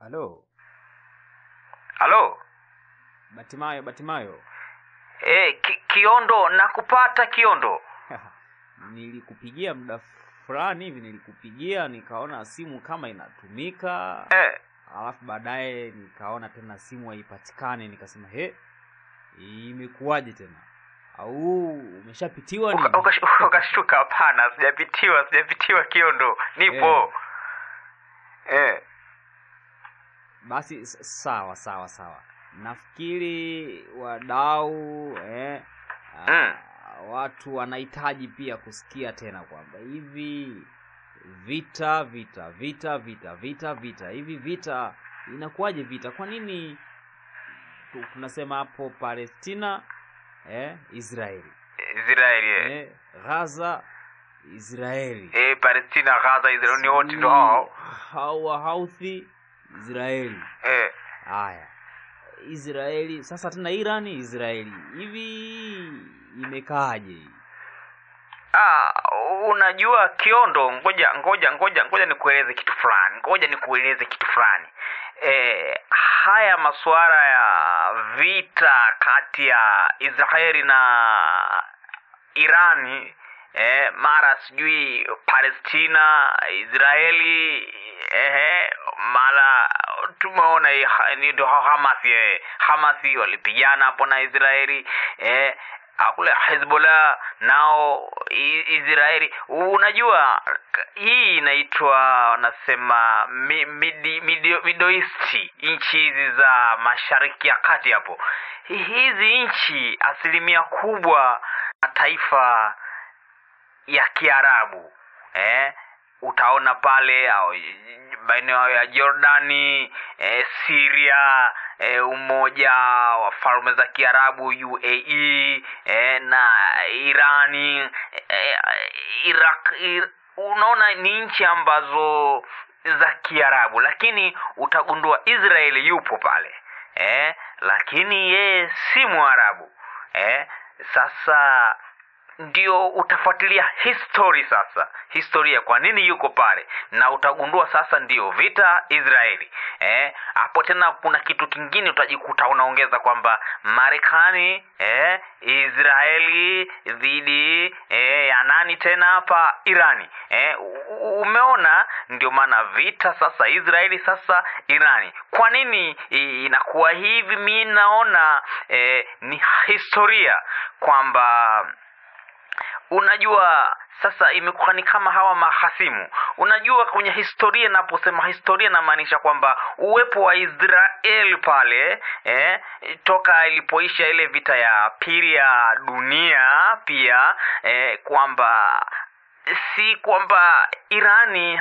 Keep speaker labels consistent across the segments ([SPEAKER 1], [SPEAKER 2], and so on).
[SPEAKER 1] Halo.
[SPEAKER 2] Halo.
[SPEAKER 1] Batimayo, Batimayo.
[SPEAKER 2] Kiondo, nakupata Kiondo.
[SPEAKER 1] Nilikupigia muda fulani hivi, nilikupigia nikaona simu kama inatumika. Alafu baadaye nikaona tena simu haipatikani, nikasema he, imekuwaje tena? Au umeshapitiwa nini?
[SPEAKER 2] Ukashtuka? Hapana, sijapitiwa Kiondo. Nipo.
[SPEAKER 1] Basi sawa. Nafikiri wadau watu wanahitaji pia kusikia tena kwamba hivi vita hivi vita inakuwaje vita? Kwa nini tunasema hapo Palestina, Israeli, Gaza, Israeli,
[SPEAKER 2] Palestina, Gaza, Israeli ni wote ndio hao.
[SPEAKER 1] Hawa Houthi, Israeli. Haya, Israeli sasa tena Irani, Israeli. Hivi imekaaje?
[SPEAKER 2] Unajua Kiondo, ngoja nikueleze kitu fulani. Haya masuala ya vita kati ya Israeli na Irani, mara sijui Palestina, Israeli, mara tumeona ndio Hamasi walipigana hapo na Israeli, kule Hezbollah nao Israeli. Unajua hii inaitwa wanasema Middle East, nchi hizi za Mashariki ya Kati hapo. Hizi nchi asilimia kubwa mataifa ya Kiarabu. Utaona pale maeneo ya Jordani, Syria, Umoja wa Falme za Kiarabu UAE, na Irani, Iraq. Unaona ni nchi ambazo za Kiarabu, lakini utagundua Israeli yupo pale, lakini yeye si Mwarabu. Sasa ndio utafuatilia history sasa, historia kwa nini yuko pale, na utagundua sasa ndio vita Israeli. Hapo tena kuna kitu kingine utajikuta unaongeza kwamba Marekani, Israeli dhidi ya nani tena hapa, Irani. Umeona, ndio maana vita sasa Israeli sasa Irani. Kwa nini inakuwa hivi? Mimi naona ni historia kwamba unajua sasa imekuwa ni kama hawa mahasimu. Unajua kwenye historia, naposema historia namaanisha kwamba uwepo wa Israel pale, toka ilipoisha ile vita ya pili ya dunia pia, kwamba si kwamba Irani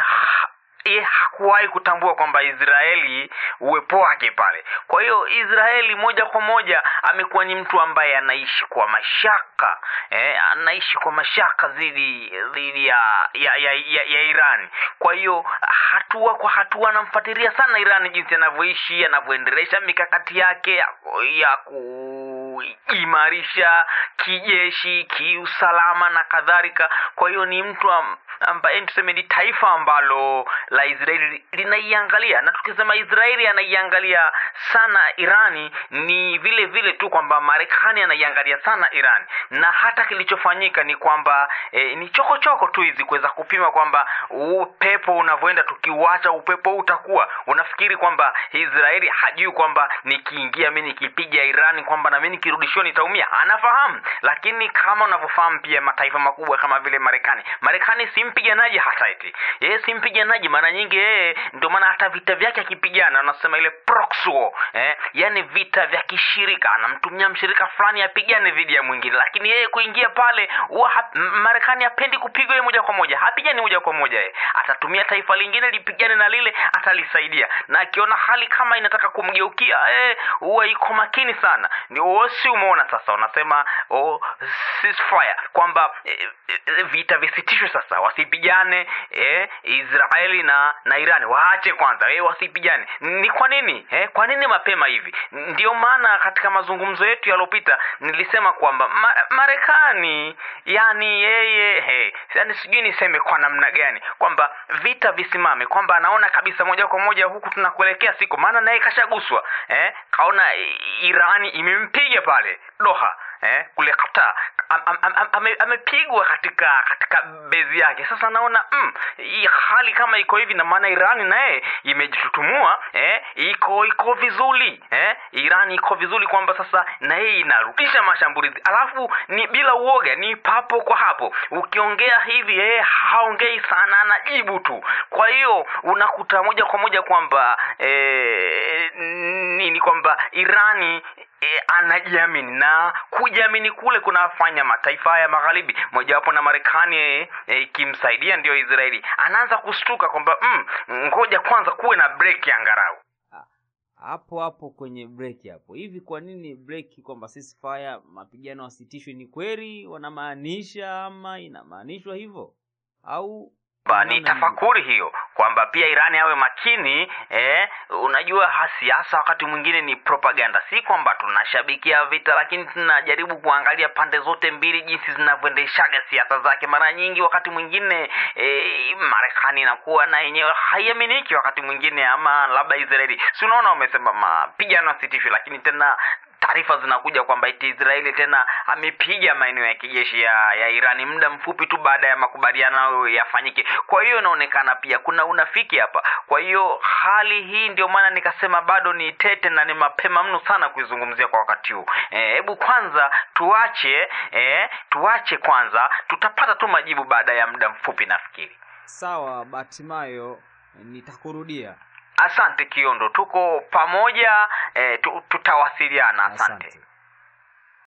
[SPEAKER 2] hakuwahi kutambua kwamba Israeli uwepo wake pale. Kwa hiyo Israeli moja kwa moja amekuwa ni mtu ambaye anaishi kwa mashaka, anaishi kwa mashaka dhidi ya Irani. Kwa hiyo hatua kwa hatua anamfuatilia sana Irani jinsi anavyoishi, anavyoendelesha mikakati yake ya kuimarisha kijeshi, kiusalama na kadhalika. Kwa hiyo ni mtu ambaye tuseme ni taifa ambalo la Israeli linaiangalia. Na tukisema Israeli anaiangalia sana Irani, ni vile vile tu kwamba Marekani anaiangalia sana Irani. Na hata kilichofanyika ni kwamba ni chokochoko tu hizi kuweza kupima kwamba upepo unavyoenda, tukiuacha upepo utakuwa. Unafikiri kwamba Israeli hajui kwamba nikiingia mimi nikipiga Irani kwamba na mimi nikirudishwa nitaumia? Anafahamu. Lakini kama unavyofahamu pia mataifa makubwa kama vile Marekani si mpiganaji hata eti. Yeye si mpiganaji mara nyingi yeye, ndio maana hata vita vyake akipigana anasema ile proxy war, yani vita vya kishirika, anamtumia mshirika fulani apigane dhidi ya mwingine, lakini yeye kuingia pale Marekani hapendi kupigwa yeye moja kwa moja, hapigani moja kwa moja yeye. Atatumia taifa lingine lipigane na lile, atalisaidia. Na akiona hali kama inataka kumgeukia, huwa iko makini sana. Ni si umeona sasa wanasema ceasefire, kwamba vita visitishwe sasa, wasipigane Israeli na Irani, waache kwanza wasipigane. Ni kwa nini? Kwa nini mapema hivi? Ndio maana katika mazungumzo yetu yaliyopita nilisema kwamba Marekani yani yeye yani sijui niseme kwa namna gani kwamba vita visimame, kwamba anaona kabisa moja kwa moja huku tunakuelekea siko, maana naye kashaguswa kaona Irani imempiga pale Doha kule Qatar, amepigwa katika bezi yake. Sasa naona hali kama iko hivi, na maana Irani naye imejitutumua, iko vizuri, Irani iko vizuri kwamba sasa na yeye inarudisha mashambulizi, alafu ni bila uoga, ni papo kwa hapo. Ukiongea hivi yeye haongei sana, anajibu tu. Kwa hiyo unakuta moja kwa moja kwamba nini, kwamba Irani anajiamini, na kujiamini kule kunafanya mataifa ya magharibi, mojawapo na Marekani ikimsaidia ndio Israeli, anaanza kushtuka kwamba ngoja kwanza kuwe na break angalau.
[SPEAKER 1] Hapo kwenye break hapo. Hivi kwa nini break kwamba ceasefire, mapigano yasitishwe? Ni kweli wanamaanisha ama inamaanishwa hivyo au
[SPEAKER 2] ni tafakuri hiyo kwamba pia Irani awe makini? Unajua siasa wakati mwingine ni propaganda, si kwamba tunashabikia vita, lakini tunajaribu kuangalia pande zote mbili jinsi zinavyoendeshaga siasa zake. Mara nyingi wakati mwingine Marekani inakuwa na yenyewe haiaminiki wakati mwingine, ama labda Israeli. Si unaona wamesema mapigano yasitishwe, lakini tena taarifa zinakuja kwamba eti Israeli tena amepiga maeneo ya kijeshi ya Irani muda mfupi tu baada ya makubaliano yafanyike. Kwa hiyo inaonekana pia kuna unafiki hapa. Kwa hiyo hali hii ndio maana nikasema bado ni tete na ni mapema mno sana kuizungumzia kwa wakati huu. Hebu kwanza tuache kwanza, tutapata tu majibu baada ya muda mfupi nafikiri.
[SPEAKER 1] Sawa Batimayo, nitakurudia.
[SPEAKER 2] Asante Kiondo, tuko pamoja, tutawasiliana. Asante.